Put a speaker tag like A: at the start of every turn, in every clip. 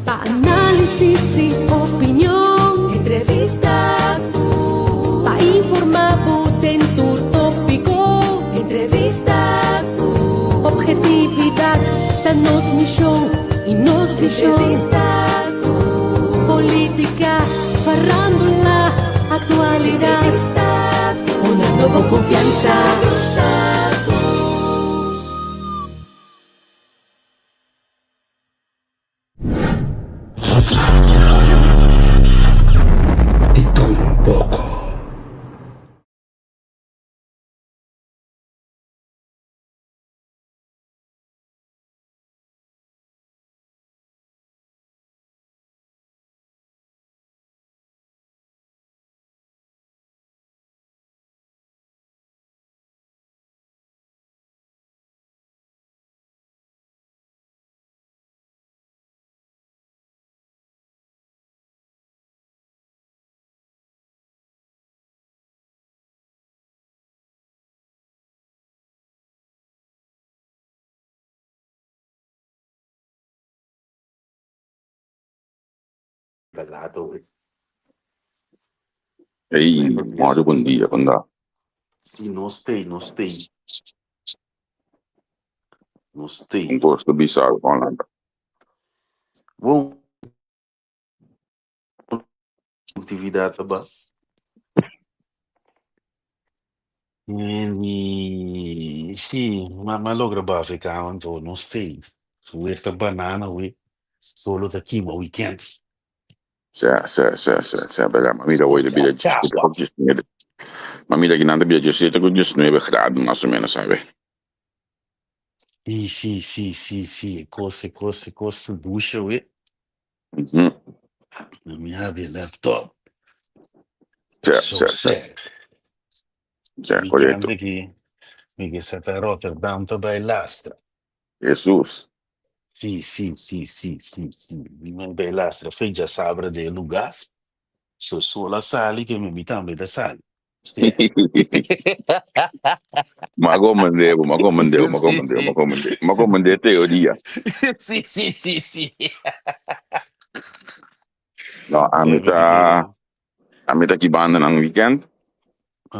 A: Pa análisis i opinion. Entrevista ku. Pa informá bo den tur tópiko. Entrevista ku. Obhetividat ta nos mishon i nos vishon. Entrevista ku. Polítika, farándula, aktualidat. Entrevista ku. Hunando bo konfiansa. Entrevista ku.
B: Di tur un poko.
C: Ey, Mario bon dia, kon ta?
D: Si, nos tei, nos tei. Nos tei.
C: Un kos ta bisa online.
D: Bon aktividat ta ba. Mi, si, ma ma logra bafa e kama anto nos tei. Weer ta banana we, solo ta kima weekend.
C: Sè, sè, sè, sè, sè, berdad. Ma mira hoy ta bira diessiete of diesnuebe. Ma mira kinan ta bira diessiete ku diesnuebe graden mas o menos, sabe.
D: Si, si, si, si, si, e kos, e kos, e kos ta dusha we.
C: Mhm.
D: Na mi habri e laptop.
C: Sè,
D: So
C: sè, sè.
D: sè.
C: Sè,
D: Weekend
C: korekto.
D: aki mi ke sa ta Rotterdam ta bai lastra.
C: Jesus.
D: Sí, sí, sí, sí, sí, sí. Mi mai bai lastra fe djasabra den e lugá. So sol a sali ke mi tambe ta sali. Sí.
C: Ma komendé bo, ma komendé bo, ma
D: Sí,
C: komendé bo, ma
D: sí.
C: komendé. Ma komendé teoria.
D: Sí, sí, sí, sí.
C: No,
D: Sí,
C: ami
D: mi ta kere.
C: ta, ami ta ki banda nan weekend.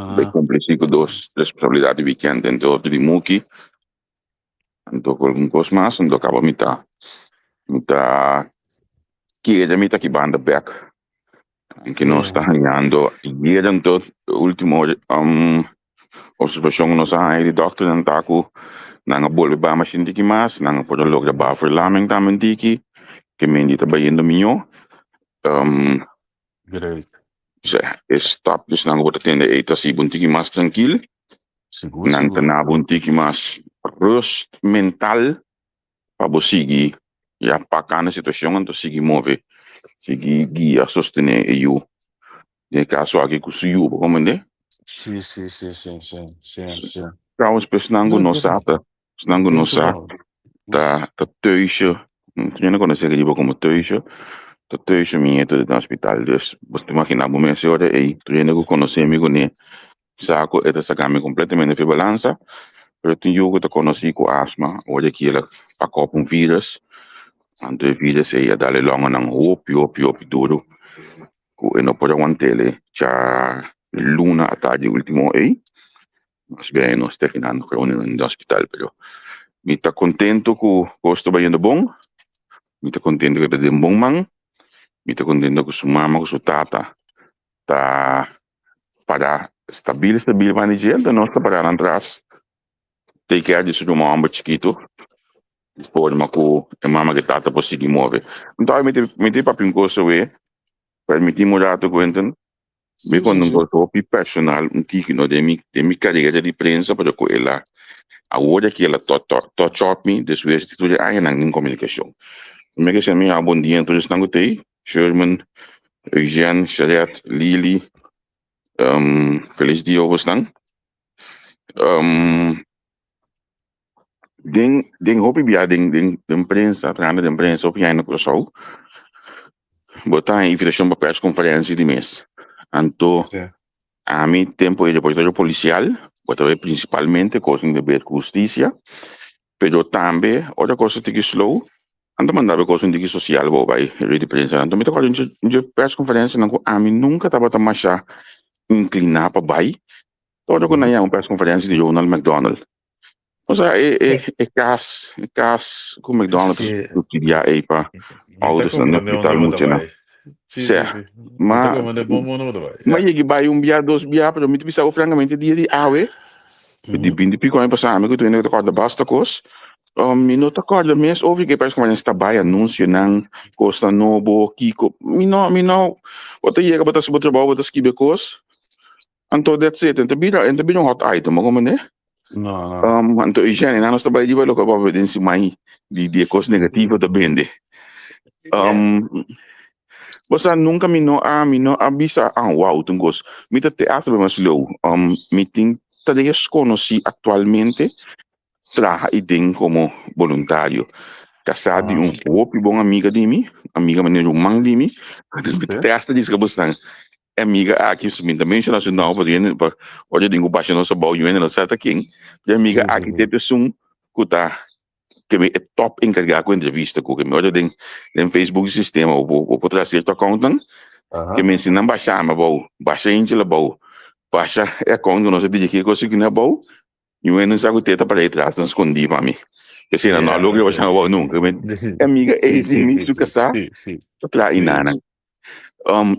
C: Bai
D: Aha.
C: kumpli si ku dos responsabilidat di weekend, entre otro di Muki. Anto ku algun kos mas, anto kaba mi ta mi ta kere mi ta ki banda bek. Anke nos ta hañando ayer anto ultimo observashon nos a haña di dòkternan ta ku nan a bolbe baha mashin tiki mas, nan a por a logra baha verlamming tambe un tiki, ke mendi ta bayendo mihó.
D: Great.
C: E stapjesnan ku bo ta tende ei ta hasi bo un tiki mas trankil.
D: Sigur,
C: Nan ta
D: sigur.
C: na bo un tiki mas rust mental pa bo sigui ya paka na situashon anto sigui move, sigui guia, sostené e yu. Den e kaso aki ku su yu, bo komprendé?
D: Sí, sí, sí, sí, sí, sí, sí.
C: Trouwens, pa esnan ku
D: No,
C: no sa
D: great.
C: ta, esnan ku no
D: Think
C: sa
D: about.
C: ta ta thuisje, yo no konosé riba komo thuisje, ta thuisje mi nieto den hospital, dus bo ta imaginá bo mes e ora ei, tur hende ku konosé mi kuné sa ku e ta saka mi kompletamente for balansa, pero tin yu ku ta konosí ku asma, ora ki el a pakop un virus, anto e virus ei a dal e longonan hopi hopi hopi duru, ku e no por a want'el dja luna a tardi ultimo ei. Mas bien nos ta kinando reunion den hospital pero mi ta contento cu cos ta bayendo bon, mi ta contento cu e ta den bon man, mi ta contento cu su mama cu su tata ta para stabil stabil banda di dje, enton nos ta para nan tras take care di su ruman homber chikito di forma cu e mama cu e tata por sigui move. Enton mi ta mi ta papia un cos awe, permiti mi un rato Quentin. Mi
D: Sí, sí,
C: cuando un
D: sí.
C: cos hopi personal, un tiki no den mi den mi carera di prensa, pero cu el a awor aki el a to to touch up mi despues di tur e añanan den comunicacion. Mi ke semi a bon dia tur esnan cu ta ey, Sherman, Eugène, Sharette, Lily, um, feliz dia bosnan. Um, Den den hopi bia den den den prensa trahando den prensa hopi aña na Curaçao bo ta haña invitashon pa persconferencia di mes anto
D: Sí.
C: ami tempo e reportero policial bo ta bay principalmente cosnan di ber cu husticia pero tambe ora cos ta tiki slow. Nan ta manda bo kos un diki sosial bo bai rei di prensa. Anto mi ta kòrda un dje perskonferensianan ku ami nunka tabata masha inkliná pa bai. Ora ku nan yama un perskonferensia di Ronald McDonald. Osea e e e kas e kas ku McDonald ta subsidiá ei pa ouders nan na hospital muchanan. Sea, ma ma yegi bai un bia dos bia pero mi ta bisa bo frankamente dia di awe di binti piko aña pasá ami ku tur hende ku ta kòrda basta kos. Mi no ta kòrda mes over ke pais ku ta bai anunsionan, kosnan nobo, kiko. Mi no, mi no, bo ta yega bo ta hasi bo trabou, bo ta skibi e kos, anto that's it. En ta bira, en ta bira un hot item, bo komprende?
D: No, no.
C: Anto Eugene, nan nos ta bai riba loke bo den siman di di e kos negativo ta bende. Bo sa nunka mi no a, mi no a bisa, ah wow, tin kos. Mi ta te hasta mas leu. Mi tin tres konosí aktualmente traha i den komo boluntario. Kasá di un hopi bon amiga di mi, amiga manera ruman di mi, mi ta hasta diska bosnan, e amiga aki, mi ta menshoná su nòmber pasobra hende pa ora tin ku basha nos abou yu hende no sa ta ken, e amiga aki ta e esun ku ta ke mi e tòp enkargá ku entrevista ku mi ora den den Facebook di sistema bo bo por traha sierto accountnan ke mi si nan basha mi abou, basha Angel abou, basha e account ku nos a dirigí e kos aki abou. Mi mujer no sa cu teta para detrás nan scondi pa mi. P'esei nan no a logra basha abou nunca. Mi amiga ei di mi su casá ta traha i nanan.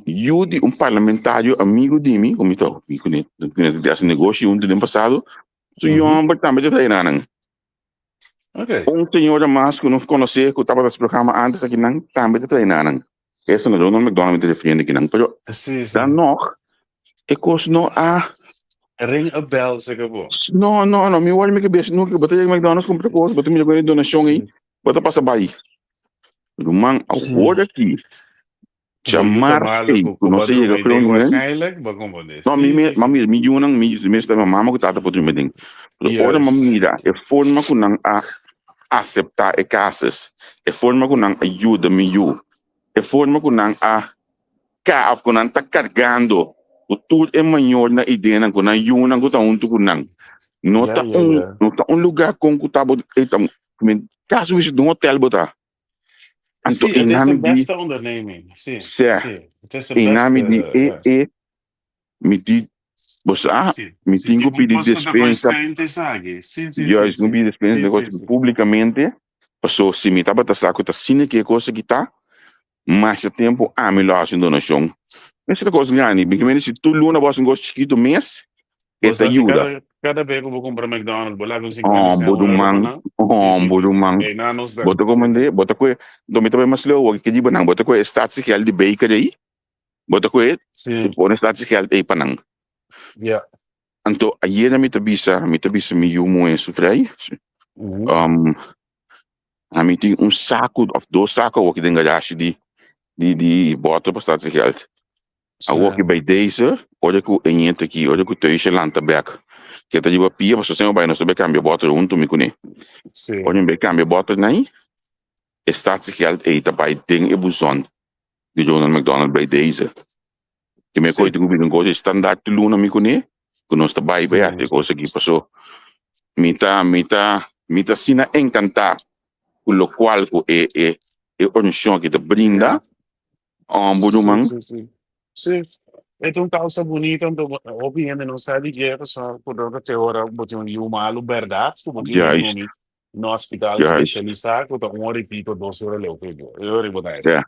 C: Yu di un parlamentario amigo di mi, cu mi ta mi cu ne ta haci negoshi hunto den pasado, su yu homber tambe ta traha i nanan. Un señora mas cu nos conoce cu tabata haci programa antes akinan tambe ta traha i nanan. Esta no Ronald McDonald mi ta refiriendo akinan, pero dan nog e kos no a.
D: Ring a bell se kabo.
C: No, no, no, mi wòrdu mi kabes nunka, bo ta yega McDonald's kumpra kos, bo ta mira ku e donashon ei, bo ta pasa bai. Ruman, awor aki, djamars ei, ku nos a yega Groningen, no, mi mes, mi mira, mi yunan, mi mes ta mama ku tata por drumi aden. Pero ora mi mira e forma ku nan a aseptá e casus, e forma ku nan a yuda mi yu, e forma ku nan a ka òf ku nan ta kargando ku tur e mayornan i denan ku nan yunan ku ta huntu ku nan. No ta un no ta un lugá kon ku ta bo e ta kasi bo un hotel bo ta. Anto
D: Sí,
C: e
D: het is
C: nami
D: de
C: di
D: beste onderneming. Sí,
C: sè,
D: sí. Het is de
C: e nami
D: beste.
C: di e e mi di bo sa
D: Sí,
C: mi
D: sí,
C: tin ku
D: tin un
C: pidi
D: kos ku ta
C: despensa
D: consciente esaki. Sí, sí, sí,
C: juist mi
D: sí.
C: pidi despensa
D: Sí,
C: den
D: sí,
C: kos
D: sí.
C: publikamente paso si mi tabata sa ku ta asina ke e kos aki ta Masha tempu ami lo hasi un donashon. Mester ta kos grandi. Mi ke mende si tur luna bo hasi un kos chikitu mes, e
D: Bo
C: ta
D: sa si
C: yuda.
D: kada kada be ku bo kumpra McDonald's bo laga un 50
C: Oh,
D: cent
C: bo
D: un euro pa
C: ruman,
D: nan. Si,
C: oh,
D: si,
C: bo
D: si.
C: ruman.
D: Ei nan nos
C: Bo
D: ta.
C: ta
D: Si.
C: komprendé? Bo ta kue, do mi ta bai mas leu awor ke riba nan. Bo ta kue e statiegeld di baker ei, bo ta kue
D: Si.
C: pone statiegeld ei pa nan.
D: Ja.
C: Anto ayera mi ta bisa, mi ta bisa mi yu muhé su vrij, um, ami tin un saku of dos saku awoki den garashi di di di bòter pa statiegeld. Awoki bij deze, ora ku e ñetu aki, ora ku Teusje lanta bèk, ke ta riba pia, pasobra semper bai nos ta bai kambia bòter huntu mi kuné. Ora mi bai kambia bòter nai, e statiegeld ei ta bai den e buzon di Ronald McDonald bij deze. Ke mi a koe tin ku bira un kos standaard tur luna mi kuné, ku nos ta bai bai hasi e kos aki. Paso mi ta mi ta mi ta asina enkantá ku lokual ku e e e organisashon aki ta brinda bo ruman.
D: Sí, sí, sí. E ta un kausa bunita, anto hopi hende no sa di dje, pasobra ku dor te ora bo tin un yu malu bèrdat ku bo tin ku
C: Juist.
D: drumi na hospital
C: Juist.
D: spesialisá ku ta un ora i piko, dos ora leu ku e bo. E ora i bo ta hasi.
C: Sè.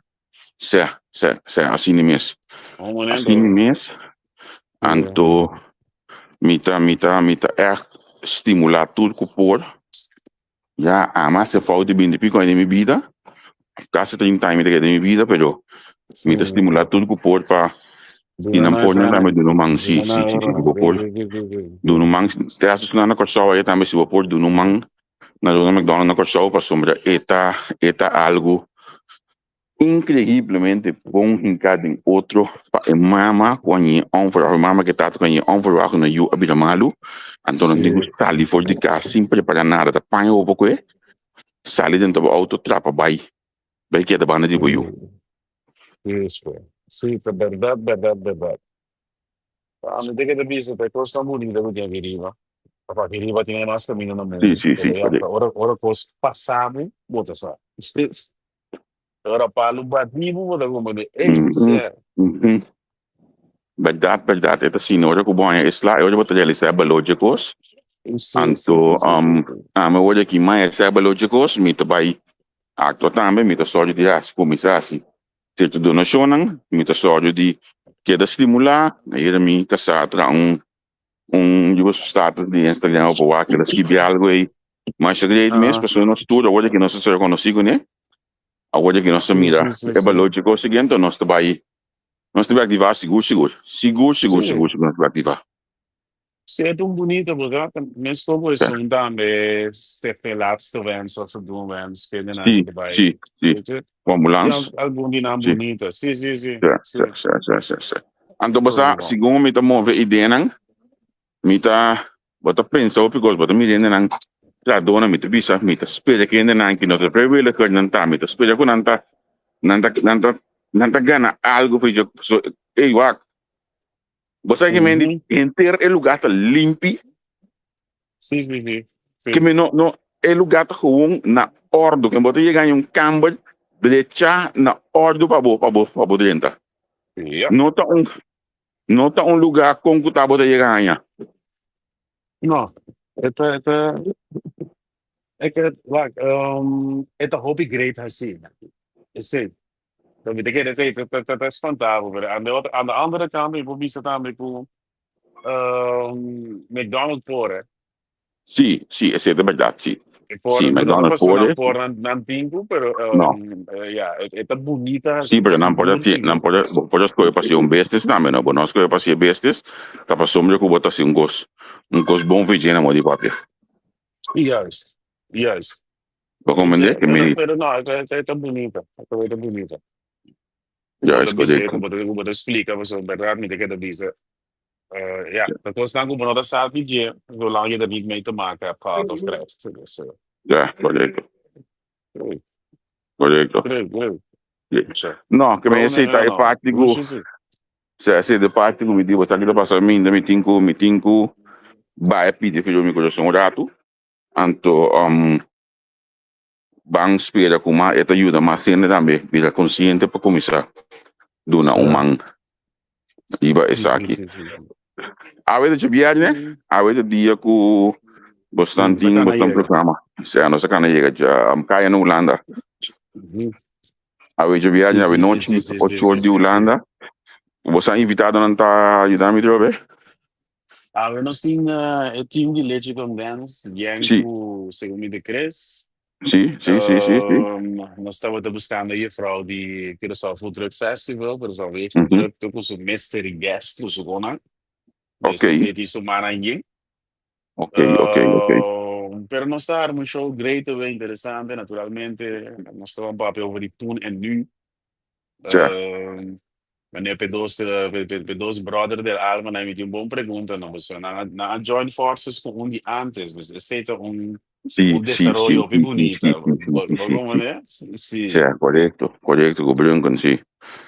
C: Sè, sè, sè, asina mes.
D: Un momento.
C: Asina mes. Anto mi ta, mi ta, mi ta ègt stimulá tur ku por. Ya, ama hasi fout di binti piko aña den mi bida. Kasi 30 aña mi ta keda den mi bida, pero mi ta stimulá tur ku por pa si nan por nan tambe duna un man. Si, si, si, si bo por duna un man. Te hasta esnan na Kòrsou aya tambe si bo por duna un man na Ronald McDonald na Kòrsou pasobra e ta e ta algu inkreiblemente bon hinká den otro pa e mama ku a ñe ònverwacht, e mama ku e tata ku a ñe ònverwacht ku nan yu a bira malu, anto nan tin ku sali for di kas sin prepará nada, ta paña hopi ku e, sali dentro bo outo trapa bai, bai keda banda di bo yu.
D: Sí, ta bèrdat, bèrdat, bèrdat. Ami te keda bisa ta e kosnan bunita ku tin aki riba. Pasobra aki riba tin e mas kaminda na
C: Sí,
D: mundu.
C: sí, sí,
D: Pero ya
C: correcto.
D: ora ora kos pasa bo, bo ta sa. Ora palu bati bo bo ta komprende, ey, sè.
C: Bèrdat, bèrdat, e ta asina. Ora ku bo haña e sla, e ora bo ta realisá e balor dje kos. Anto, ami ora ki mi haña sa e balor dje kos, mi ta bai aktua tambe, mi ta sòru di hasi, kuminsá hasi sierto donashonnan, mi ta sòru di keda stimulá. Ayera mi kasá a traha un un di boso status di Instagram op wak, el a skibi algo ei. Masha great mes, pasobra nos tur awor ki nos a ser konosí kuné, awor ki nos ta mira e balor dje kos siguiente, nos ta bai, nos ta bai aktivá sigur sigur, sigur sigur sigur sigur nos ta bai aktivá.
D: Sí, e ta un bunita bo sa, mes komo esun tambe Stichting Laatste Wens of Verdoen Wens, kendenan ku ta bai.
C: Sí, sí, sí, ku ambulans.
D: Algun di nan bunita, sí, sí, sí.
C: Sí, sí, sí, sí, sí. Anto bo sa, segun mi ta move ideanan, mi ta, bo ta pensa hopi kos, bo ta mira hendenan trahadónan, mi ta bisa, mi ta spera ku hendenan ki no ta vrijwilligernan ta, mi ta spera ku nan ta, nan ta, nan ta, nan ta gana algu for dje, so, ey wak, bo sa ki men di henter e lugá ta limpi,
D: Sí, sí, sí, sí.
C: Ke men no, no, e lugá ta gewoon na òrdu, ke bo ta yega den un kamber drechá na òrdu pa bo, pa bo, pa bo drenta.
D: Ja.
C: No ta un, no ta un lugá kon ku ta bo ta yega haña.
D: No, e ta, e ta, e ke, wak, e ta hopi great hasi. Esei. Ta mi ta kere esei ta, ta, ta spanta bo, pero aan de otro, aan de andere kant mi por bisa tambe ku McDonald por eh.
C: Sí, sí, esei ta bèrdat, sí.
D: E por,
C: Sí,
D: no ta
C: McDonald
D: paso
C: por
D: nan
C: eh.
D: por nan, nan tin ku, pero
C: No.
D: ya, e, e ta bunita
C: Sí, pero nan por a
D: sigur,
C: ti, nan
D: sigur.
C: por a, bo por a skohe pa hasi un bestes tambe, no? Bo no a skohe pa hasi e bestes, ta pasobra ku bo ta hasi un kos, un kos bon for dje na modo di papia.
D: Juist, juist.
C: Bo komprendé?
D: Sí,
C: Ke
D: pero,
C: mi,
D: pero no, e ta, e ta bunita, e ta bunita. Ku bo ta
C: juist,
D: bis'é,
C: korekto.
D: ku bo ta, ku bo ta splika, pasobra bèrdat mi ta keda bisa. Ja, dat was dan ku bo no ta sa di dje, zolang je er niet mee te maken hebt gehad of krijgt. Dus,
C: Ja, korekto.
D: Great.
C: Korekto.
D: Great, great.
C: Sí.
D: Zo.
C: No, ke mi
D: No,
C: esei
D: no,
C: ta
D: no,
C: e
D: no.
C: parti ku,
D: Lushi sí.
C: sea, esei ta e parti ku mi di, bo sa ki ta pasa mi, mi tin ku, mi tin ku bai a pidi for mi kurason un ratu. Anto, Ban spera ku mas e ta yuda mas hende tambe bira konsiente pa kuminsá duna un man riba esaki. Awe ta djabièrnè, awe ta dia ku bosnan tin bosnan programa. Sea nos a kana yega dja kaya na Hulanda. Awe djabièrnè, awe nochi, ocho or di Hulanda. Bosnan invitadonan ta yuda mi trobe?
D: Awe nos tin e team di Leche con Dance, yen cu segun mi ta Chris.
C: Sí, sí, sí, sí, sí.
D: Nos tabata buscando e juffrouw di Curaçao Food Truck Festival, pero vanwege drukte cu su mystery guest cu su conan. Dus esey tin su mannan yen.
C: Ok, ok, ok.
D: Pero nos ta arma un show great, interesante, naturalmente. Nos ta papia over di toen en nu.
C: Tja.
D: Meneer P2, P2 brother del alma, nan emiti un bon pregunta, no? Pasobra nan a, nan a join forces cu un di antes, dus esey ta un,
C: Sí,
D: un
C: sí, sí,
D: desaroyo hopi
C: sí, sí,
D: bunita.
C: sí, sí, sí,
D: Bo,
C: sí,
D: bo
C: sí,
D: como
C: sí.
D: ne? Sí.
C: Tja, correcto, correcto, cu Brunken, sí.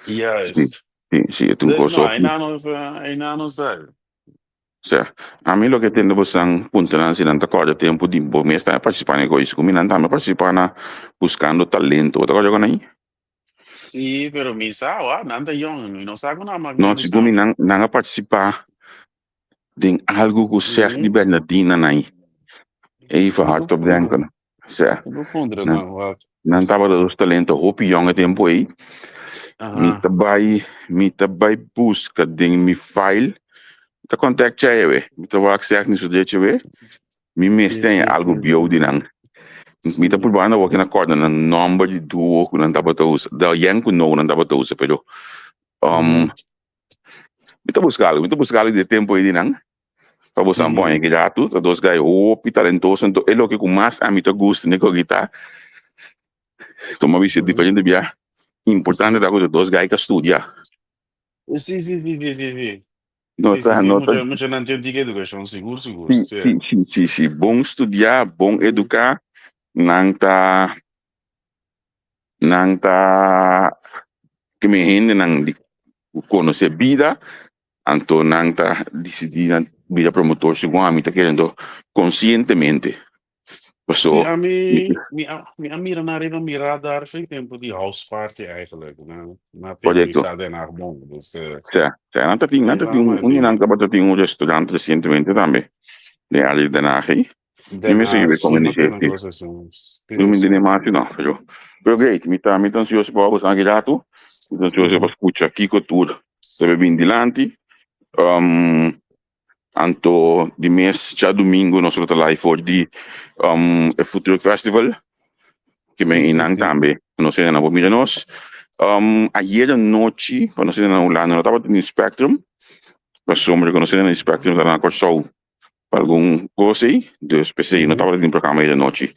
C: Sí,
D: Juist.
C: sí, sí, e ta un
D: Dus
C: cos
D: no,
C: hopi.
D: eynan nos, eynan nos ta.
C: Tja, ami loke tende bosan puntra nan si nan ta corda tempo di bo mes tambe participa na e cos, cu mi nan tambe participa na Buscando Talento, bo ta corda con ahí?
D: Sí, pero mi sa, wa, nan ta yong, mi no sa ku nan mak
C: No,
D: menos
C: segun mi
D: nan.
C: nan, nan a partisipá den algu ku seg di Bernardina nan. Even hardop denken. Sea,
D: Bo puntra
C: nan,
D: nan, wak.
C: nan tabata dos talento hopi yong e tempu ei. Mi ta bai, mi ta bai buska den mi file. Mi ta contact Chaya we. Mi ta wak seg ni su derecho we. Mi mester haña algu bieu di nan. Mi ta purba anda wak na kòrda nan nòmber di duo ku nan tabata usa. Da yen ku no nan tabata usa, pero um, mi ta buska algu, mi ta buska algu di e tempu ei di nan. Pa boso nan pone ki ratu, ta dos gai hopi talentoso, enton e loke ku mas ami ta gusta ne ku gita, tuma bisa diferente bia, importante ta ku ta dos gai ka studia.
D: Sí, sí, sí, sí, sí, sí.
C: No
D: Sí, sí,
C: ta,
D: sí,
C: no ta.
D: mucha, mucha nan tin tiki edukashon, sigur, sigur.
C: Sí,
D: Sí.
C: sí, sí, sí, sí. Bon studiá, bon eduká, nan ta, nan ta ke mi hendenan di ku konosé bida, anto nan ta disidí nan bira promotor segun ami ta kere, anto konsientemente. Paso
D: Sí, ami mi a mi a mira nan riba mi radar fin tempo di house party eigenlijk. Nan nan
C: Correcto.
D: teorisa den haar bon. Dus eh,
C: Sea, sea, nan ta tin, nan
D: nee,
C: ta tin
D: laat
C: un,
D: maar
C: un di
D: zien.
C: nan tabata tin un restaurant recientemente tambe den área di Den Haag ei. Mi
D: Den
C: mester
D: Haag,
C: yubi
D: sí,
C: come
D: ma
C: di
D: tin
C: sí.
D: cosa así. Sí,
C: Mi
D: sí.
C: di mas no, pero pero great, mi ta mi ta ansioso pa boso aki rato. Mi ta ansioso pa scucha kiko tur ta bay bin dilanti. Um, anto di mes djadumingo nos lo ta live for di um, e Food Truck Festival. Ke men
D: Sí, sí,
C: einan
D: sí.
C: tambe nos hendenan por mira nos. Um, ayer anochi, pa nos hendenan Hulanda no tabata den Spectrum, pasobra ku nos hendenan di Spectrum ta na Kòrsou pa algun kos ei, dus p'esei no tabata tin programa ayer anochi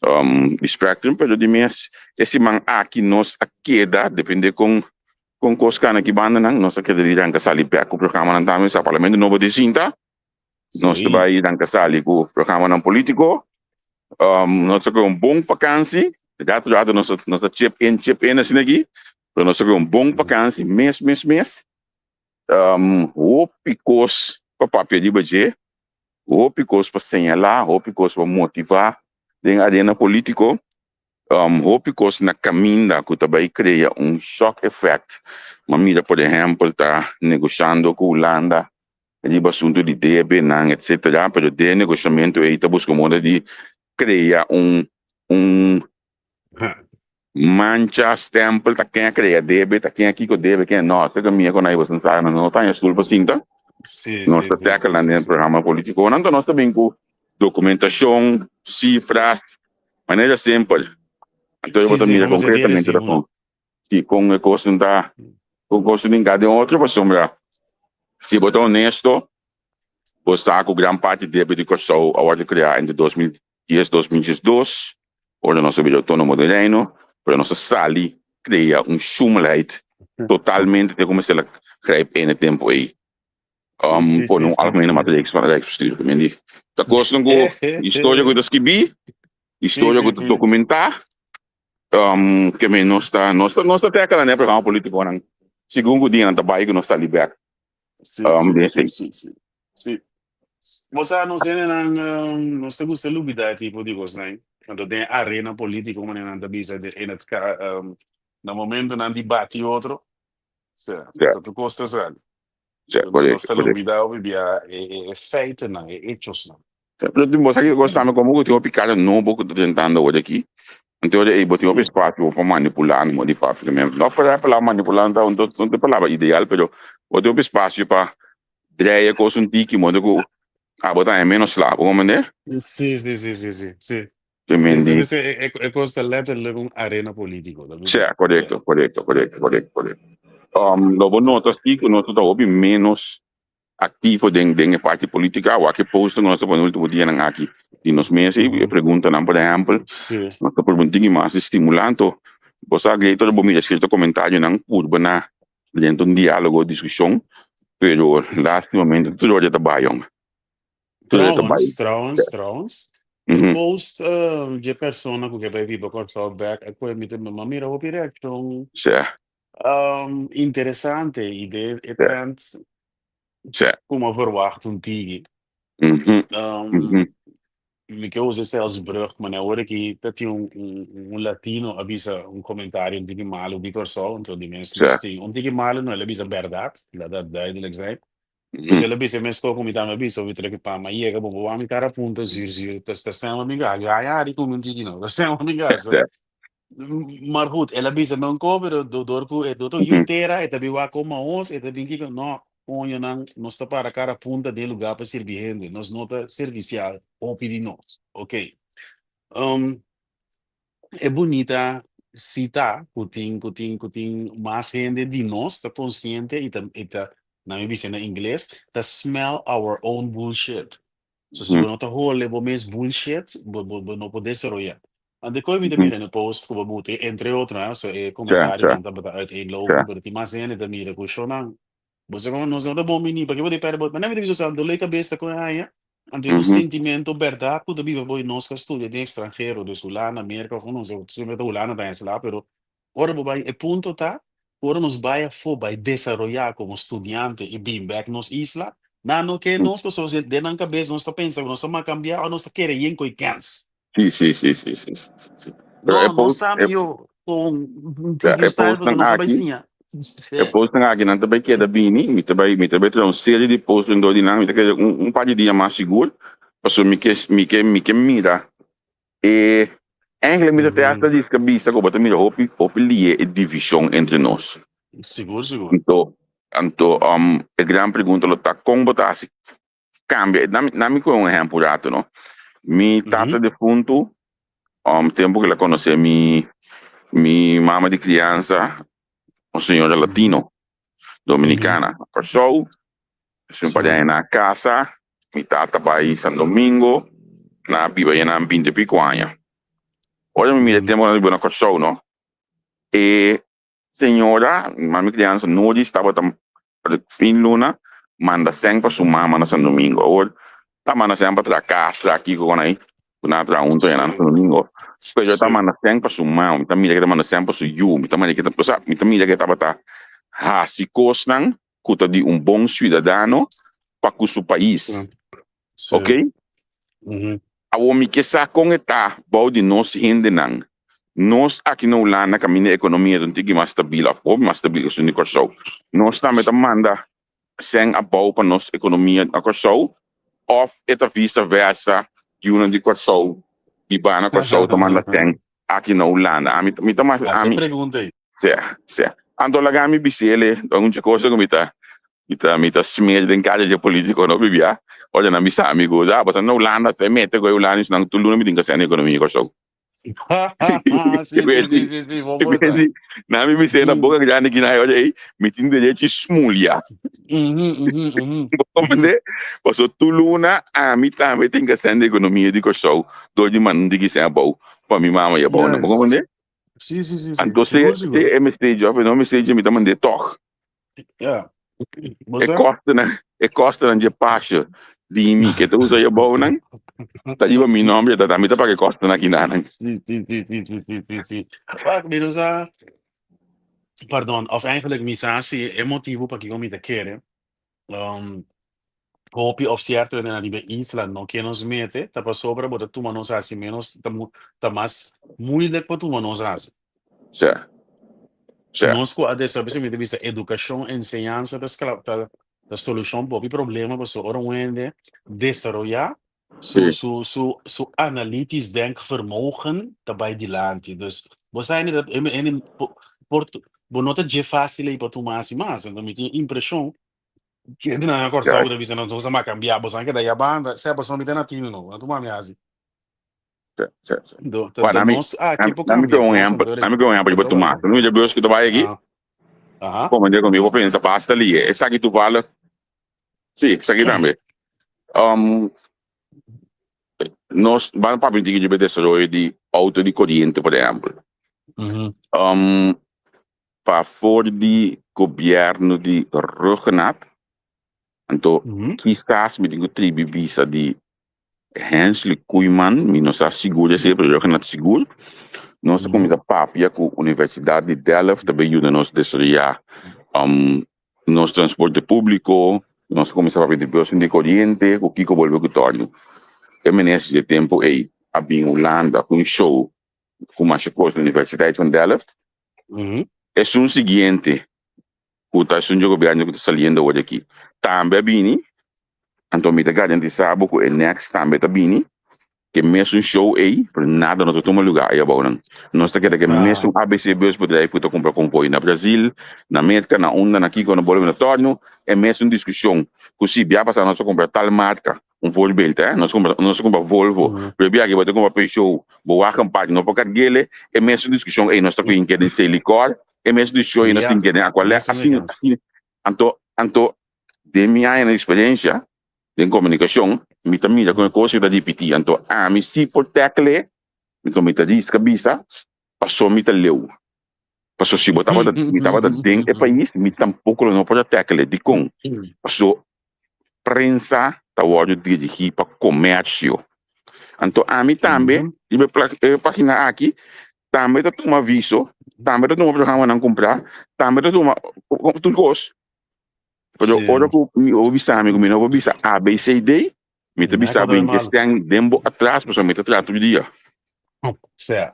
C: um, di Spectrum, pero di mes e siman aki nos a keda, depende kon kon kos kana ki bandanan, nos a keda di ranka sali bèk ku programanan tambe, sa Parlamento nobo di sinta, nos ta
D: Sí.
C: bai ranka sali ku programanan polítiko, um, nos a kohe un bon vakansi, rato rato nos a nos a chip in chip in asina aki, pero nos a kohe un bon vakansi mes mes mes. Um, hopi kos pa papia riba dje, hopi kos pa señalá, hopi kos pa motivá den arena polítiko, um, hopi kos na kaminda ku ta bai krea un shock effect. Ma mira, por ehèmpel, ta negoshando ku Hulanda riba asuntu di debenan, etcétera, pero den negoshamentu ei ta buska moda di krea un un Mancha, stempel, ta ken a crea debe, ta ken a kico debe, ken no. Esaki mi con ahí boso sa, no no ta haña stoel pa sinta.
D: Sí,
C: Nos
D: sí,
C: ta
D: sí,
C: tackle
D: sí,
C: nan
D: sí,
C: den
D: sí.
C: programa politico. Nan ta nos ta bin cu documentacion, cifras, manera simpel. Anto bo
D: Sí,
C: ta
D: sí,
C: mira
D: como se tiene
C: concretamente ta
D: recibo,
C: con
D: no?
C: si con e cosnan ta con cosnan tin den otro pasobra si bo ta honesto bo sa cu gran parti debe di Kòrsou a wòrdu kreá entre 2010, 2012 ora nos a bira outónomo den Reino, pero nos a sali krea un shumelheid totalmente te ku mester a grijp in e tempu ei.
D: Sí,
C: Um,
D: sí,
C: pone
D: sí,
C: un
D: sí,
C: algemene
D: sí.
C: maatregel van Rijksbestuur. Ku men di ta kosnan ku historia ku ta skibí,
D: Sí,
C: historia ku
D: sí,
C: ta
D: sí.
C: dokumentá, um, ke men nos ta nos ta nos ta tèkela den e programa polítikonan segun ku dianan ta bai ku nos sali bèk
D: Sí,
C: um,
D: sí,
C: den
D: sí,
C: esei.
D: sí, sí. Sí. Bo sa, nos hendenan, um, nos ta gusta lubida e tipo di kosnan. Anto den arena polítiko, manera nan ta bisa, de, in het ka, um, na momentonan di bati otro, sa,
C: Ja,
D: ta tur kos ta sali.
C: ja,
D: Nos
C: korekto,
D: ta
C: korekto.
D: lubida hopi bia e, e, e feitennan, e hechosnan.
C: Pero tin bo sa ki kos tambe komo ku tin hopi kara nobo ku ta drentando awor aki. Anto ora ei bo tin hopi
D: Sí.
C: espasio pa manipulá no di fácil men. No por e palabra manipulá no ta no ta e palabra ideal pero bo tin hopi espasio pa dreia kos un tiki modo ku abo ta haña menos sla. Bo comprende?
D: Sí, sí, sí, sí, sí, sí.
C: Te
D: Sí,
C: men
D: ta
C: di.
D: bisa e, e, e kos ta letterlijk un arena politico. Ta
C: Sí,
D: bisa, sí.
C: korekto, korekto, korekto, korekto, korekto. Um, lo bo nota sí ku nos ta hopi menos aktivo den den e parti politica. Wak e poster ku nos ta pone ultimo dianan aki di nos mes ei, e preguntanan por ehempel,
D: Sí.
C: nos ta pone un tiki mas stimulanto. Bo sa great ora bo mira sierto comentarionan purba na drenta un dialogo, diskushon, pero lastimamente tur ora ta bai homber. Tur ora ta bai.
D: Trouwens, trouwens, trouwens, e post uh, dje persona ku ke bai biba Kòrsou bèk a koe mi ta mi mira hopi reakshon
C: Sí,
D: um, interesante i de e
C: sí,
D: trend
C: sí.
D: ku mi a verwacht un tigi.
C: Mhm,
D: Um,
C: mhm.
D: mi ke usa esei als brug, ma awor aki ta tin un, un, un latino a bisa un komentario un tiki malu di Kòrsou, anto di mes
C: Sí.
D: nos tin un tiki malu no, el a bisa bèrdat, laat dat duidelijk zijn. Dus el a bisa mes kos ku mi tambe a bisa, mi trek pa mi yega, bo bo wak mi kara punta zuur zuur, ta ta stem mi ga, ga ya di ku mi un tiki no, ta stem mi gasta.
C: Sí.
D: Maar goed, el a bisa me un ko, pero do door ku e do yu tera, e ta bin wak kon maos, e ta bin kiko, no, koñonan, nos ta para kara punta den lugá pa sirbi hende, nos no ta servisial hopi di nos. Ok. Um, e bunita si ta ku tin ku tin ku tin mas hende di nos ta konsiente i ta i ta, nan mi bisa na ingles, ta smell our own bullshit. So si bo no ta hole bo mes bullshit, bo bo bo no por desaroyá. Anto koe mi ta mira na e post ku bo buta, entre otro, so e komentarionan tabata uiteenlopend, pero tin mas hende ta mira ku shownan. Bo sa kon nos no ta bon bini, pake bo ta pèrdè bo, ma nan mi ta bisa sa dolé kabes ta kon haña, anto e ta un sentimento bèrdat ku ta biba bo i nos ka studia den ekstranhero, dus Hulanda, Merka òf no siempre ta Hulanda ta haña sla, pero ora bo bai e punto ta ku ora nos bai afó bai desaroyá komo studiante i bin bèk nos isla, nan no ke nos pasobra den nan kabes nos ta pensa ku nos ta makambiá òf nos ta kere yen ku e kèns.
C: Sí, sí, sí, sí, sí, sí, sí, sí. Pero
E: No,
C: e
E: no
C: post,
E: sa
C: e,
E: mi yo con
C: ja,
E: tiki
C: e
E: style pasobra
C: postnan
E: nos a bai
C: aki,
E: siña.
C: e postnan aki nan ta bai keda bini, mi ta bai, mi ta bai traha un serie di post rondó di nan, mi ta keda un, un par di dia mas sigur, pasobra mi ke, mi ke, mi ke mira e, eigenlijk mi ta te hasta riska bisa ku bo ta mira hopi, hopi lié e divishon entre nos.
D: Sigur, sigur.
C: Anto, anto, um, e gran pregunta lo ta kon bo ta hasi cambia. Dami, dami con un ejemplo un rato, no? Mi tata defunto, tempo que la conocí mi, mi mama de crianza, un señora latino, dominicana. Kòrsou, un par de aña na casa, mi tata bai San Domingo, na biba ya na 20 y pico aña. Ora mi mira tempo na biba na Kòrsou, no? E Señora, mami crianza Nodis tabata fin luna manda sèn pa su mama na San Domingo. Awor ta manda sèn pa traha kas, traha kiko kon ai, ku nan a traha hunto ayá na San Domingo. Pero ta manda sèn pa su mama, mi ta mira ke ta manda sèn pa su yu, mi ta mira ke ta, osea, mi ta mira ke tabata hasi kosnan ku ta di un bon siudadano pa ku su pais. Ok? Awor mi ke sa kon e ta bou di nos hendenan. Nos aki na Hulanda kaminda e ekonomia ta un tiki mas stabil òf hopi mas stabil ku esun di Kòrsou. Nos tambe ta manda sèn abou pa nos ekonomia na Kòrsou òf e ta visa versa yunan di Kòrsou bibá na Kòrsou ta manda sèn aki na Hulanda? Ami mi ta mas
D: Ate
C: ami
D: pregunta ei.
C: Sea, sea. Anto laga mi bis'el un kos ku mi ta Mi ta mi ta smeer den kaya dje politico no bibia. Ora nan bisa mi ku ah boso na Hulanda fe mete ku e hulandeses tur luna mi tin ka sende ekonomia Kòrsou.
D: Sí, sí, sí, sí, sí, bo por sa.
C: Nan mi bis'é na boka grandi kina ora ei mi tin derechi smulia. Bo komprendé? Paso tur luna ami tambe tin ka sende ekonomia di Kòrsou dor di manda un tiki sèn abou pa mi mama i abou nan. Bo komprendé?
D: Sí, sí, sí, sí.
C: Anto se
D: Sigur,
C: se
D: sigur.
C: e mester dje òf e no mester dje mi ta mand'é tòg.
D: Ja. Bo
C: E
D: sa?
C: kostenan, e kostenan dje pasje di mi ke ta usa e bounan ta riba mi nomber, ta mi ta paga e kostenan akinanan.
D: Sí, sí, sí, sí, sí, sí, sí, sí. Wak, mi no sa, pardon, of eigenlijk mi sa si e motibu pakiko mi ta kere, um, hopi of sierto hendenan riba e isla no ke nos mete, ta pasobra bo ta tuma nos hasi menos, ta mu, ta mas moeilijk pa tuma nos hasi.
C: Sè. Sè.
D: Nos ku a desaparece mi ta bisa edukashon, enseñansa ta skla ta ta solushon pa hopi problema pasobra ora un hende desaroyá su
C: Sí.
D: su su su analytisch denkvermogen ta bai dilanti. Dus bo sa hende ta hende hende por por bo no ta dje fácil ei pa tuma hasi mas. Anto mi tin e impreshon ku hendenan na Kòrsou
C: Ja.
D: ta bisa nos a kambia boso a keda ya banda sea pasobra mi ta na tino no tuma mi hasi.
C: Sí, sí, sí.
D: Do, ta,
C: Bueno,
D: ta
C: ami,
D: nos aki por
C: ami
D: cambia
C: un
D: cos,
C: ejemplo,
D: anto
C: ami un ejemplo,
D: e
C: riba
D: ta
C: Tomás.
D: bueno.
C: No ya bus ku ta bai aki,
D: Aha. Aha.
C: como dia conmigo pensa basta li, esaki toevallig. Sí, esaki tambe. Nos ban papia un tiki riba desaroyo di auto di coriente, por ejemplo. Pa for di gobierno di Rhuggenaath, anto kisas mi tin ku tribi bisa di Hensley Koeiman, mi no sa sigur esei, pero yo na sigur. Nos a kuminsá papia ku Universidat di Delft ta bin yuda nos desaroyá nos transporte públiko. Nos a kuminsá papia di bus di koriente ku kiko bolbe ku tòrnu. E minister di e tempu ei a bin Hulanda ku un show ku masha kos na Universiteit van Delft. Esun siguiente ku ta esun dje gobièrnu ku ta saliendo awor aki tambe a bini, anto mi ta garantisa bo ku e next tambe ta bini, ke mesun show ei, pero nada no ta tuma lugá ei abou nan. Nos ta keda ke mesun ABC busbedrijf ku ta kumpra konvoi na Brazil, na Merka, na unda, na kiko, na bolbe na tòrnu, e mesun diskushon ku si bia pasá nos a kumpra tal marka, un voorbeeld hè, nos kumpra nos a kumpra Volvo, pero bia aki bo ta kumpra Peugeot, bo wak un parti no por karg'el, e mesun diskushon ei nos ta ku den Selikor, E mes di show nos tin kere akual asina asina anto anto den mi añanan di experiencia den comunicacion mi ta mira con e cos ta ripiti anto ami si por tackle anto mi ta riska bisa paso mi ta leu paso si bo tabata mi tabata den e pais mi tampoco lo no por a tackle dicon paso prensa ta wordo dirigi pa comercio anto ami tambe riba e pagina aki tambe ta tuma aviso, tambe ta tuma programanan kumprá, tambe ta tuma tur kos. Pero ora ku mi por bisa mi ku mi no por bisa A, B, C, D, mi ta bisa bo in ke sèn den bo atras pasobra mi ta traha tur dia.
D: Sea,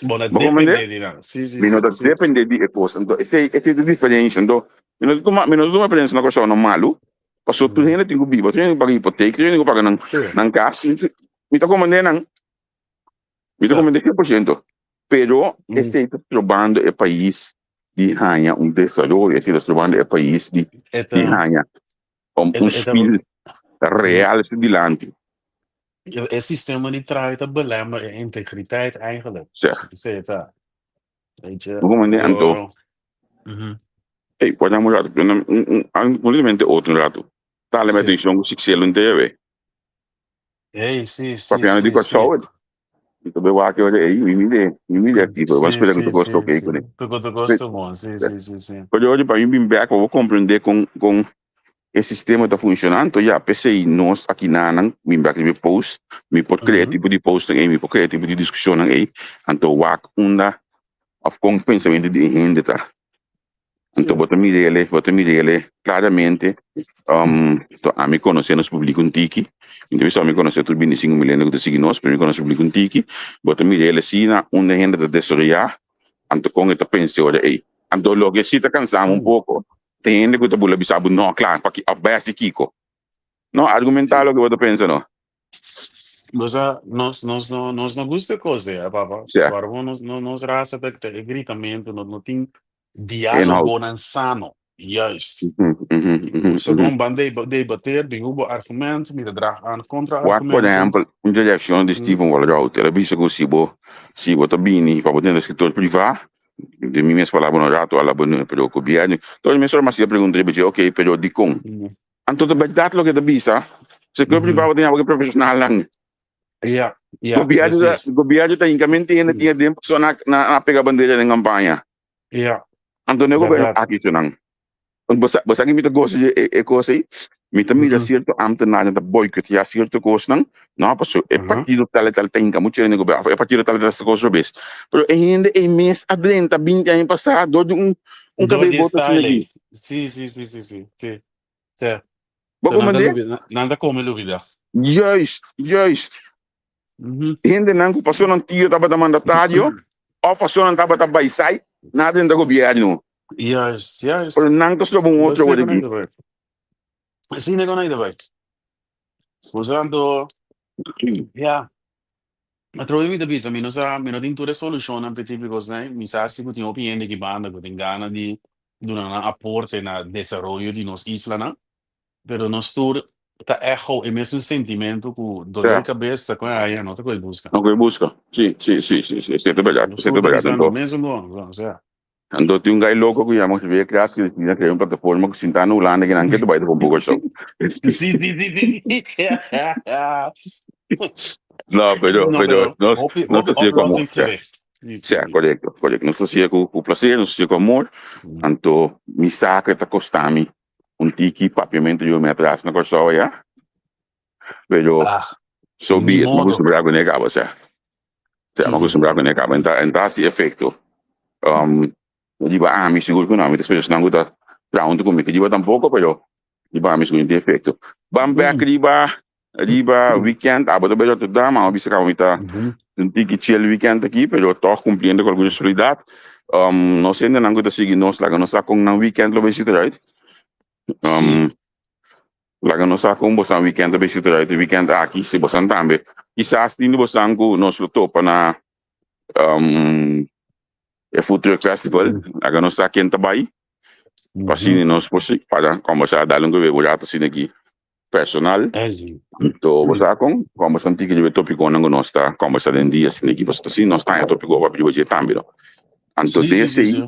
D: bo na
C: Bo comprende?
D: depende di nan. Sí, sí,
C: Mi no
D: sí,
C: ta
D: sí.
C: depende di e kos. Anto esei esei ta diferensha. Anto mi no ta tuma mi no ta tuma referensia na Kòrsou no malu, pasobra tur hende tin ku biba, tur hende tin ku paga hipotek, tur hende tin ku paga nan nan kas. Mi ta komprende nan, mi ta komprende 100%, pero esei ta strobando e pais di haña un desaroyo, esei ta strobando e pais di di haña un spil real su dilanti.
D: E sistema di traha ta belemmer e integriteit eigenlijk.
C: Zeg.
D: Esei ta. Weet je.
C: Bo komprende anto? Ey, wak un rato, un completamente otro rato. Tale mi atencion ku Sixel un TV.
D: Ey, si, si,
C: Papiando di
D: si, si.
C: Kòrsou, mi ta bai wak e ora ey, mi mira, mi mira aki, pero ban
D: Si,
C: spera ku
D: si,
C: tur kos ta
D: si,
C: okey
D: si.
C: kuné.
D: Tur tur kos ta bon, si, si, si, si.
C: Pero ora pa mi bin bek pa bo komprendé kon kon e sistema ta funshoná, anto ya, p'esei nos akinanan bin bek riba e post, mi por krea e tipo di postnan ey, mi por krea e tipo di diskushonnan ey, anto wak unda òf kon pensamentu di e hende ta. Anto bo ta mir'el, bo ta mir'el claramente, to ami conoce nos publico un tiki, mi ta bisa ami conoce tur 25 mil hende cu ta sigui nos, pero mi conoce publico un tiki, bo ta mir'el asina unda hende ta desaroya, anto con e ta pensa ora ey. Anto loke si ta cansami un poco, ta hende cu ta bula bisa bo no, cla, paki, of bay haci kico. No, argumenta loke bo ta pensa no.
D: Bo sa, nos, nos no, nos no gusta e cos ey, papa.
C: Sea.
D: Ora nos, nos raza ta e gritamento, no, no tin Diálogonan sano, juist. So kon ban debateer, bin ku bo argument, mi ta draag aan
C: Wak por
D: kontra-argumenten.
C: ehèmpel un reakshon di Steven Walrout. El a bisa ku si bo si bo ta bini pa bo tende eskritor privá, den mi mes palabra un rato a la bo pero gobièrnu. Entonces mesora mas a pregunta riba dje, oke, pero dikon? Anto ta bèrdat loke e ta bisa, sektor privá bo ta yama ku e profeshonalnan.
D: Ja, ja,
C: Gobièrnu ta
D: precies.
C: gobièrnu ta hinka mente hende tin aden pasobra nan a pega bandera den kampaña.
D: Ja.
C: Anto ne gobierno
D: Verdad.
C: aki su nan. Want bo sa ki mi ta gosa di e kos ei? Mi ta mira sierto ambtenaren ta boikotea sierto kosnan. No, paso e partido tal e tal ta hinka mucho hende gobierno. Of e partido tal e tal ta kos robes. Pero e hende ei mes a drenta 20 aña pasá dor di un un
D: Door
C: kabei
D: di
C: bota asina
D: style
C: aki.
D: ei. Si, si, si, si, si, si. Si.
C: Bo
D: Nan ta
C: komprende?
D: lubida, nan ta come lubida.
C: Juist, juist. Hendenan ku paso nan tio tabata mandatario òf paso nan tabata baisai na drenta gobièrnu.
D: Juist, juist.
C: Pero nan ta stroba un otro awor aki.
D: Asina ku nan ta bai. Usando, ya, atrobe mi ta bisa, mi no sa, mi no tin tur e solushonnan pa e tipo di kosnan. Mi sa si ku tin hopi hende aki banda ku tin gana di duna nan aporte na desaroyo di nos islanan. Pero nos tur ta echo e mesun sentimento ku dolor di kabes ta kon aya no ta koe buska.
C: No koe buska. Si, si, si, si, si, esei ta bèrdat,
D: Nos
C: esei ta
D: tur ta
C: bèrdat.
D: bisando
C: Anto,
D: mesun kon, o sea.
C: anto tin un gai loko ku yama Javier Kras ku a krea un plataforma ku sintá na Hulanda ku nan ke ta bai ta pon poko show.
D: Si, si, si, si.
C: No, pero,
D: No,
C: pero
D: pero
C: nos,
D: hopi,
C: nos
D: hopi
C: ta hasié ku amor.
D: oplossings
C: Sea,
D: gericht. Si, si,
C: sea,
D: si.
C: korekto, korekto. Nos ta hasié ku, ku plaser, nos ta hasié ku amor. Anto mi sa ku e ta kosta mi un tiki papiamento yo me atras na Kòrsou allá, pero
D: Ah,
C: so
D: ni
C: be it, mi
D: modo.
C: acostumbrá kuné kaba, sea. Sea,
D: Sí,
C: mi
D: sí, sí.
C: acostumbrá kuné kaba, en ta, en ta hasi efekto. Um, riba ami sigur ku no, mi ta spera esnan ku ta traha huntu ku mi, ke riba tampoko, pero riba ami sigur tin efekto. Ban bèk riba Riba weekend abo ta bai Rotterdam, abo bisa kaba mi ta un tiki chill weekend aki, pero tog cumpliendo cu algun responsabilidad. Um, nos hendenan cu ta sigui nos, laga nos sa con nan weekend lo bai zit eruit. Um, laga nos sa con bosan weekend lo bai zit eruit e weekend aki, si bosan tambe. Kisas tin di bosan cu nos lo topa na um, e Food Truck Festival, laga nos sa ken ta bai, pa asina nos por para combersa, dal un gobe un rato asina aki. Personal, Anto bo sa kon kombersa un tiki riba e topikonan ku nos ta kombersa den dia asina aki pasobra si nos ta haña topiko papia riba dje tambe no. Anto den esei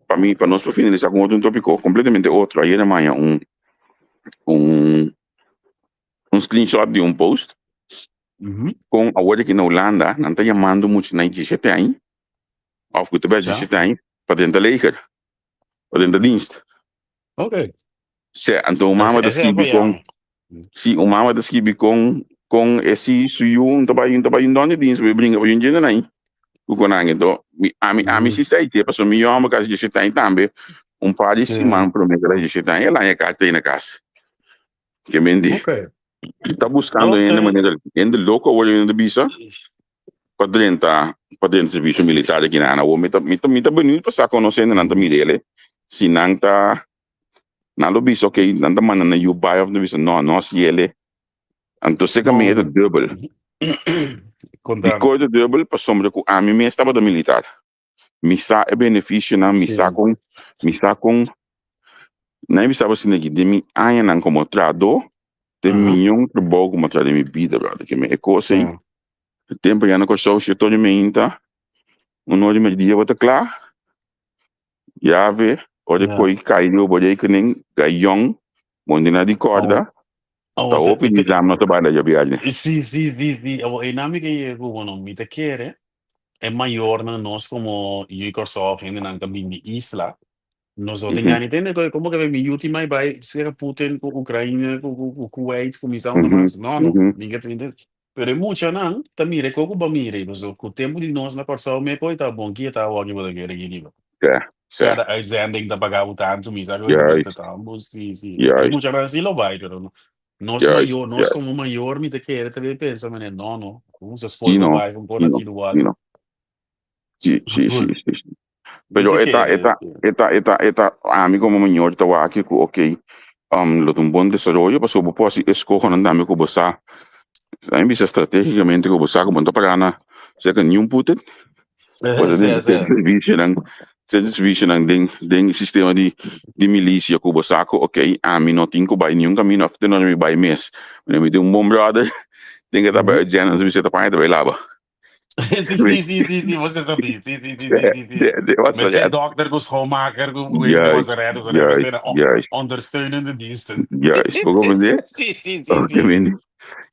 C: pa mi pa nos por finalisa ku otro un topiko kompletamente otro ayer a maña un un un screenshot di un post kon awor aki na Hulanda nan ta yamando muchanan di diesisiete aña òf ku ta bes diesisiete aña pa drenta leger pa drenta dienst. Se, anto un mama ta skibi kon, si un mama ta skibi kon, kon e si su yu un ta bai, un ta bai un don di dienst, bo bringa pa yun djende nai ku konan. Anto mi, ami, ami si sai te, pasobra mi yòmber kasi diesisiete aña tambe, un par di siman promé ku el a diesisiete aña, el haña karta ei na kas. Ke men di, ta buskando hende manera, hende loko awor hende ta bisa. pa drenta pa drenta servisio militar aki nan. Awor mi ta mi ta mi ta beniut pa sa konosé nan ta mir'el si nan ta nan lo bisa ok nan ta manda nan yu bai of nan bisa no no hasi el. Anto seka mi e ta dubbel. Dikor e ta dubbel? Pasobra ku ami mes tabata militar. Mi sa e benefisionan, mi sa kon mi sa kon nan bisa bo asina aki den mi añanan komo trahadó den miyon trabou ku mi a traha den mi bida brother ke mi e kos ei e tempu ya na Kòrsou shete ora di meinta un ora di merdia bo ta kla yave ora e koi kai riba bo rekening gayon bo no tin nada di kòrda ta hopi nizam no ta bai la djabièrnè.
D: Sí sí sí sí awor einan mi ke yega ku bo no mi ta kere e mayornan nos komo yu di Kòrsou òf hendenan ta bin di isla nos no tin gana di tende koe komo ke mi yu tin mai bai sera Putin ku Ukraina ku ku Kuwait ku mi sa unda mas no no mi ke tende pero e muchanan ta mira e kos ku bo a mira ei pasobra ku tempu di nos na Kòrsou me koe ta bon ki e ta awor ki bo ta kere aki riba kada uitzending ta paga bo tantu mi sa koe ta bo si si e muchanan si lo bai pero Nos mayor, nos como mayor mi ta kere ta bay pensa manera no no, usa
C: Sí
D: skol pa
C: no,
D: bay con
C: sí
D: na
C: no,
D: tiro
C: sí
D: was.
C: no. Sí, sí, sí,
D: Goed.
C: sí, sí.
D: Mi
C: Pero
D: ta
C: e ta, e
D: kere.
C: ta, e ta, e ta, e ta, ami como mayor ta wak aki ku ok, lo ta un bon desaroyo pasobra bo por hasi eskohonan tambe ku bo sa, ami bisa strategicamente ku bo sa ku bo no ta para na serka niun putet. Bo ta den
D: Sí, sí.
C: servicionan, den servicionan den den sistema di di milicia ku bo sa ku ok, ami no tin ku bai niun camino of te no mi bai mes. Mi tin un bon brother den ke ta bai uitzenden, mi ta paña ta bai laba.
D: Sí, sí, sí, sí, sí, você tá bem. Sí, sí, sí, sí, sí, sí.
C: De was
D: Mester
C: red.
D: dokter ku schoonmaker ku ku hende was
C: Juist,
D: red ku
C: juist,
D: mester
C: juist,
D: ondersteunende diensten.
C: juist. Bo comprende?
D: Sí, sí, sí,
C: Oh,
D: sí.
C: ke mendi,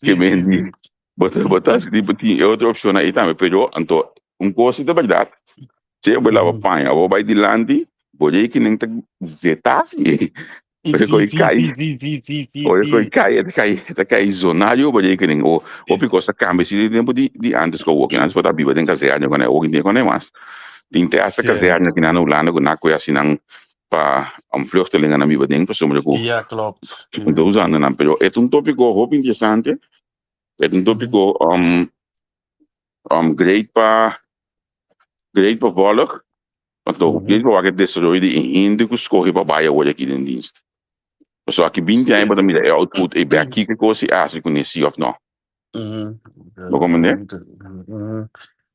C: ke
D: Sí, sí,
C: mendi.
D: sí.
C: Bo ta bo ta si bo tin e otro opshonnan ei tambe, pero anto un kos si ta bèrdat, si bo laba paña bo bai dilanti, bo rekening ta zeta si. Ora ku
D: Sí,
C: e
D: sí,
C: kai,
D: sí, sí, sí, sí, sí,
C: ora ku e
D: sí.
C: kai, e ta kai, e ta kai zonario bo rekening. O hopi kos a kambia si den tempu di di antes ku awoki. Antes bo ta biba den kazerne ku awoki no tin kone mas. Tin te hasta
D: Sí.
C: kazerne kinan na Hulanda ku nan a kohe hasi nan pa vluchtelingennan biba den pasobra ku
D: Ja, klopt.
C: nan ta usando nan. Pero e ta un topiko hopi interesante. E ta un topiko great pa great pa volg. Pasobra great pa wak e desaroyo di e hende ku skohe pa bai awor aki den dienst. Pasobra aki binti aña bo ta mira e output ei bek kiko kos si hasi kuné si òf no. Bo comprende?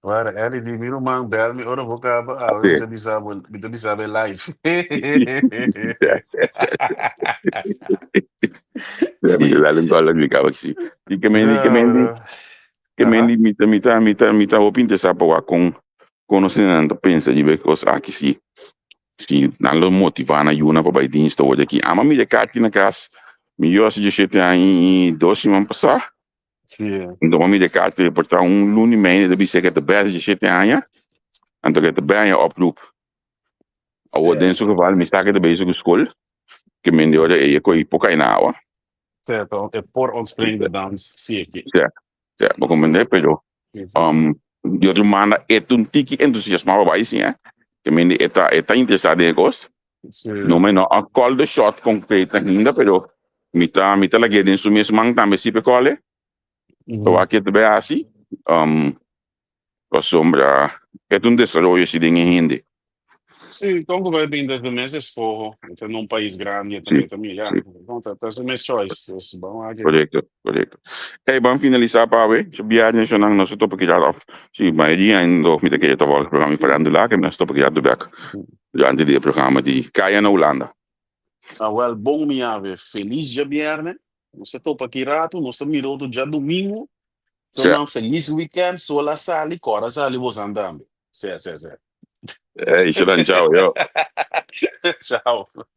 D: Wara, Ellie di mi ruman bel mi ora bo kaba awe mi ta bisa bo mi ta bisa bo live.
C: Sí, sí, sí, sí. Sí, mi ta dal un gol mi kaba si. I ke mendi ke mendi ke mendi mi ta mi ta mi ta mi ta hopi interesá pa wak kon kon nos nan ta pensa riba e kos aki si si nan lo motivá nan yunan pa bai dienst awor aki. Ama mira e kaki na kas mi yu hasi diesshete aña i dos siman pasá. Anto mi mira e kaki por ta un luna i medio ta bisa ke ta bèstig diesshete aña anto ke ta bai haña oproep. Awor den su geval mi sa ke ta bezig ku skol ke mende ora ei e koi por kai na awa.
D: Cierto, e por ontspringende dans si.
C: Sí, sí, bo comprende, pero di otro manda e ta un tiki entusiasmá pa bai sí, eh. Ke mende e ta e ta interesá den e kos. No me no a call the shot concreet ainda, pero mi ta mi ta lag'é den su mes man tambe si p'e call-e. Pa wak ke ta bai hasi. Pasobra e ta un desaroyo si den e hende.
D: Sí, kon ku bai bin desde mes eskoho, e ta na un pais grandi, e ta e ta mi, ya, bon, ta ta su mes choice, dus bon aki.
C: Korekto, korekto. Ey, ban finalisá pa awe. Su biahe nashonal nos a topa keda òf, sí, mayoria ainda mi ta kere ta wòrdu programa di farándula, ke nos topa keda bèk durante di e programa di Kaya na Hulanda.
D: Awèl, bon mi awe. Felis djabièrnè. Nos ta topa aki ratu, nos ta mira otro djadumingu. So nan felis weekend, sol a sali, kor a sali bosan tambe. Sè, sè, sè.
C: Ey, Shelan, chao, yo.
D: Chao.